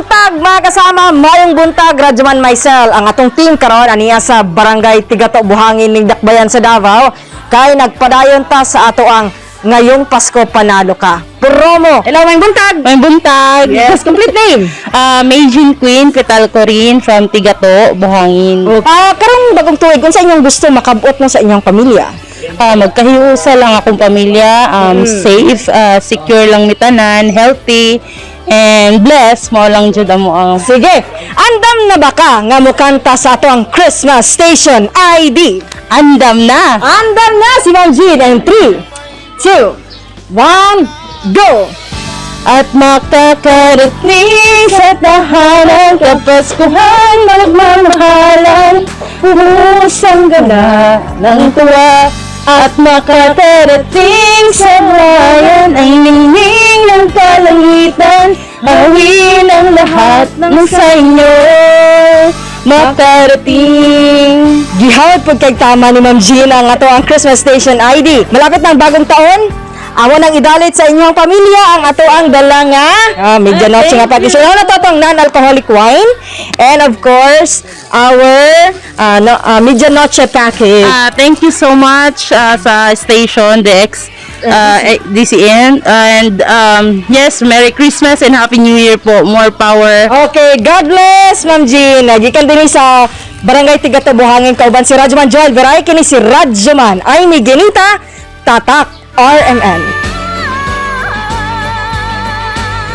Buntag, mga kasama, maayong buntag, Radyoman Maisel. Ang atong team karon aniya sa Barangay Tigato, Buhangin ning Dakbayan sa Davao kay nagpadayon ta sa ato ang Ngayong Pasko Panalo Ka promo. Hello, maayong buntag. Maayong buntag. Yes, complete name. Meijin Queen Petal Corin from Tigato, Buhangin. Karong bagong tuig, unsa inyong gusto makabot no sa inyong pamilya? Magkahiusa lang akong pamilya, safe, secure lang mi tanan, healthy, and blessed. Mao lang jud amo ang Sige, andam na ba ka nga mukanta sa ato ang Christmas Station ID? Andam na. Andam na si Ma'am Jean and 3, 2, 1, go! At makakarating sa tahanan, kapaskuhan, magmamahalan, pusang gala ng tuwa. At makakarating sa bayan, ang ningning ng kalangitan, awin ang lahat ng sa inyo makarating. Gihawad pud kay tama ni Ma'am Gina ang ato ang Christmas Station ID. Malapit ng bagong taon, amo nang idalit sa inyong pamilya ang ato ang dala nga medianoche nga package. So, na to atong non-alcoholic wine and of course our no, medianoche package. Thank you so much sa station, DX, DCN. And yes, Merry Christmas and Happy New Year po. More power. Okay, God bless, Ma'am Jean. Gikan dinhi sa Barangay Tigato, Buhangin, kauban si Radyoman Joel Veray, kini si Radyoman Ay Ginita, Tatak RMN.